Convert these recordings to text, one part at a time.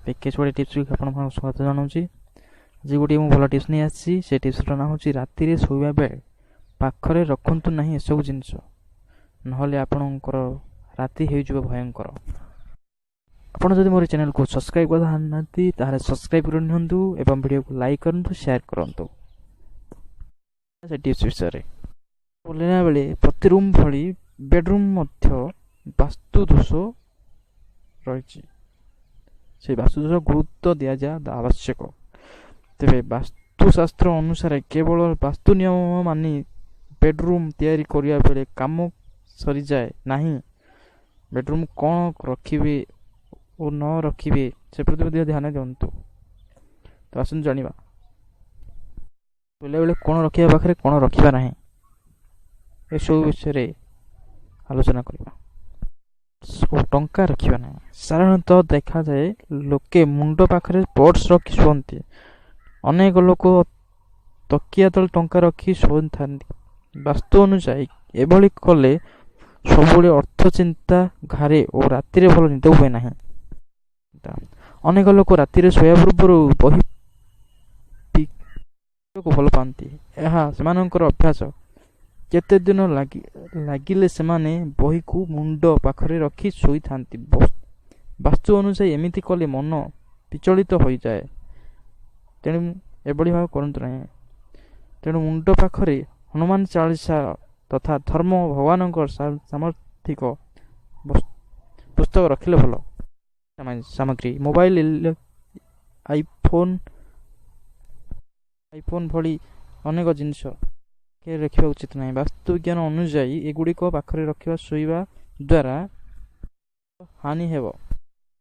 Package ବଡ଼ି ଟିପ୍ସକୁ ଆପଣମାନଙ୍କୁ ସ୍ୱାଗତ ଜଣାଉଛି। ଆଜି ଗୋଟିଏ ମୁଁ ଭଲ ଟିପ୍ସ ନେଇ ଆସିଛି। ସେ ଟିପ୍ସର ନାଁ ହେଉଛି, ରାତିରେ ଶୋଇବା ବେଳେ ପାଖରେ ରଖନ୍ତୁ ନାହିଁ ଏସବୁ ଜିନିଷ, ନହେଲେ ଆପଣଙ୍କର ରାତି ହେଇଯିବ ଭୟଙ୍କର। ଆପଣ ଯଦି ମୋର ଚ୍ୟାନେଲକୁ ସବସ୍କ୍ରାଇବ୍ କରିନାହାନ୍ତି, ତାହେଲେ ସବସ୍କ୍ରାଇବ୍ କରିନିଅନ୍ତୁ ଏବଂ ଭିଡ଼ିଓକୁ ଲାଇକ୍ କରନ୍ତୁ, ସେୟାର କରନ୍ତୁ। ସେ ଟିପ୍ସ ବିଷୟରେ ବୋଲିଲା ବେଳେ ପ୍ରତି ରୁମ୍ ଭଳି ବେଡ଼ରୁମ୍ ମଧ୍ୟ ବାସ୍ତୁ ଦୋଷ ରହିଛି। ସେଇ ବାସ୍ତୁ ଦୋଷ ଗୁରୁତ୍ୱ ଦିଆଯିବା ଆବଶ୍ୟକ। ତେବେ ବାସ୍ତୁଶାସ୍ତ୍ର ଅନୁସାରେ କେବଳ ବାସ୍ତୁ ନିୟମ ମାନି ବେଡ଼ରୁମ୍ ତିଆରି କରିବା ବେଳେ କାମ ସରିଯାଏ ନାହିଁ। ବେଡ଼ରୁମ୍ କ'ଣ ରଖିବେ ଓ ନ ରଖିବେ, ସେ ପ୍ରତି ମଧ୍ୟ ଧ୍ୟାନ ଦିଅନ୍ତୁ। ତ ଆସନ୍ତୁ ଜାଣିବା, ଶୋଇଲା ବେଳେ କ'ଣ ରଖିବା ପାଖରେ, କ'ଣ ରଖିବା ନାହିଁ, ଏସବୁ ବିଷୟରେ ଆଲୋଚନା କରିବା। ଟଙ୍କା ରଖିବା ନାହିଁ। ସାଧାରଣତଃ ଦେଖାଯାଏ, ଲୋକେ ମୁଣ୍ଡ ପାଖରେ ପର୍ସ ରଖି ଶୁଅନ୍ତି। ଅନେକ ଲୋକ ତକିଆ ତଳେ ଟଙ୍କା ରଖି ଶୋଇଥାନ୍ତି। ବାସ୍ତୁ ଅନୁଯାୟୀ ଏଭଳି କଲେ ସବୁବେଳେ ଅର୍ଥ ଚିନ୍ତା ଘାରେ ଓ ରାତିରେ ଭଲ ନିଦ ହୁଏ ନାହିଁ। ଅନେକ ଲୋକ ରାତିରେ ଶୋଇବା ପୂର୍ବରୁ ବହି ଭଲ ପାଆନ୍ତି। ଏହା ସେମାନଙ୍କର ଅଭ୍ୟାସ। କେତେ ଦିନ ଲାଗି ଲାଗିଲେ ସେମାନେ ବହିକୁ ମୁଣ୍ଡ ପାଖରେ ରଖି ଶୋଇଥାନ୍ତି। ବାସ୍ତୁ ଅନୁଯାୟୀ ଏମିତି କଲେ ମନ ବିଚଳିତ ହୋଇଯାଏ, ତେଣୁ ଏଭଳି ଭାବେ କରନ୍ତୁ ନାହିଁ। ତେଣୁ ମୁଣ୍ଡ ପାଖରେ ହନୁମାନ ଚାଳିଶା ତଥା ଧର୍ମ, ଭଗବାନଙ୍କ ସାମର୍ଥିକ ପୁସ୍ତକ ରଖିଲେ ଭଲ। ସାମଗ୍ରୀ, ମୋବାଇଲ, ଆଇଫୋନ୍ ଭଳି ଅନେକ ଜିନିଷ ରଖିବା ଉଚିତ ନାହିଁ। ବାସ୍ତୁବିଜ୍ଞାନ ଅନୁଯାୟୀ ଏଗୁଡ଼ିକ ପାଖରେ ରଖିବା ଶୋଇବା ଦ୍ୱାରା ହାନି ହେବ,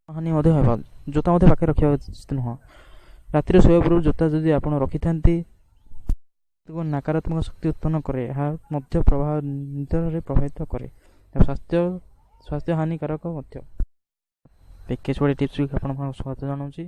ହାନି ମଧ୍ୟ ହେବ। ଜୋତା ମଧ୍ୟ ପାଖରେ ରଖିବା ଉଚିତ ନୁହଁ। ରାତିରେ ଶୋଇବା ପୂର୍ବରୁ ଜୋତା ଯଦି ଆପଣ ରଖିଥାନ୍ତି, ନକାରାତ୍ମକ ଶକ୍ତି ଉତ୍ପନ୍ନ କରେ। ଏହା ମଧ୍ୟ ପ୍ରଭାବ ନିଦରେ ପ୍ରଭାବିତ କରେ, ସ୍ୱାସ୍ଥ୍ୟ ହାନିକାରକ ମଧ୍ୟ। ପ୍ୟାକେଜ୍ ବଡ଼ି ଟିପ୍ସକୁ ଆପଣମାନଙ୍କୁ ସ୍ୱାଗତ ଜଣାଉଛି।